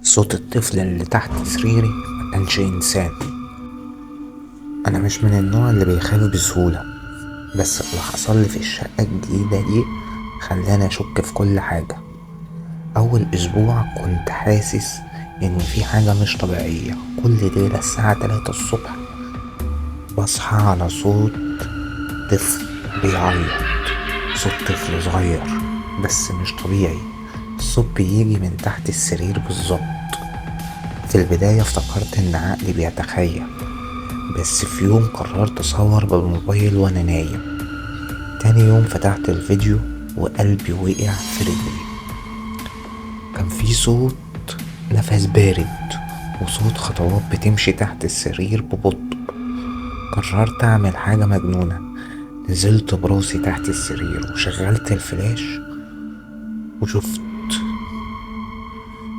صوت الطفل اللي تحت سريري ما كانش إنسان. أنا مش من النوع اللي بيخاف بسهولة، بس اللي حصل لي في الشقة الجديدة دي خلاني أشك في كل حاجة. أول أسبوع كنت حاسس إن في حاجة مش طبيعية. كل ليلة الساعة 3 الصبح بصحى على صوت طفل بيعيط، صوت طفل صغير بس مش طبيعي. الصوت بيجي من تحت السرير بالظبط. في البداية افتكرت إن عقلي بيتخيل، بس في يوم قررت أصور بالموبايل وأنا نايم. تاني يوم فتحت الفيديو وقلبي وقع في رجلي. كان في صوت نفس بارد وصوت خطوات بتمشي تحت السرير ببطء. قررت أعمل حاجة مجنونة، نزلت براسي تحت السرير وشغلت الفلاش وشفت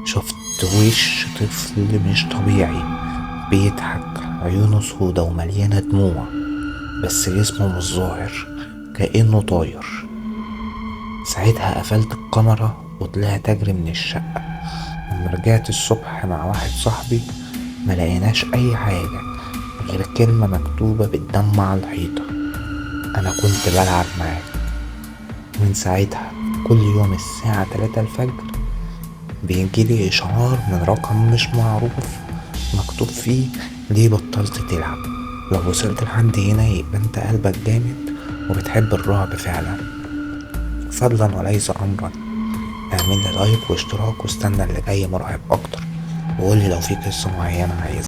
شفت وش طفل مش طبيعي بيضحك، عيونه سودا ومليانة دموع، بس جسمه مش ظاهر كأنه طاير. ساعتها قفلت الكاميرا وطلعت أجري من الشقة. لما رجعت الصبح مع واحد صاحبي ما لقيناش أي حاجة غير كلمة مكتوبة بالدم على الحيطة: أنا كنت بلعب معاك. من ساعتها كل يوم الساعة 3 الفجر بيجيلي إشعار من رقم مش معروف مكتوب فيه: ليه بطلت تلعب؟ لو وصلت لحد هنا يبقى انت قلبك جامد وبتحب الرعب فعلا. فضلا وليس أمرا، اعمل لي لايك واشتراك واستنى اللي جاي مرعب أكتر، وقولي لو في قصة معينة عايزها.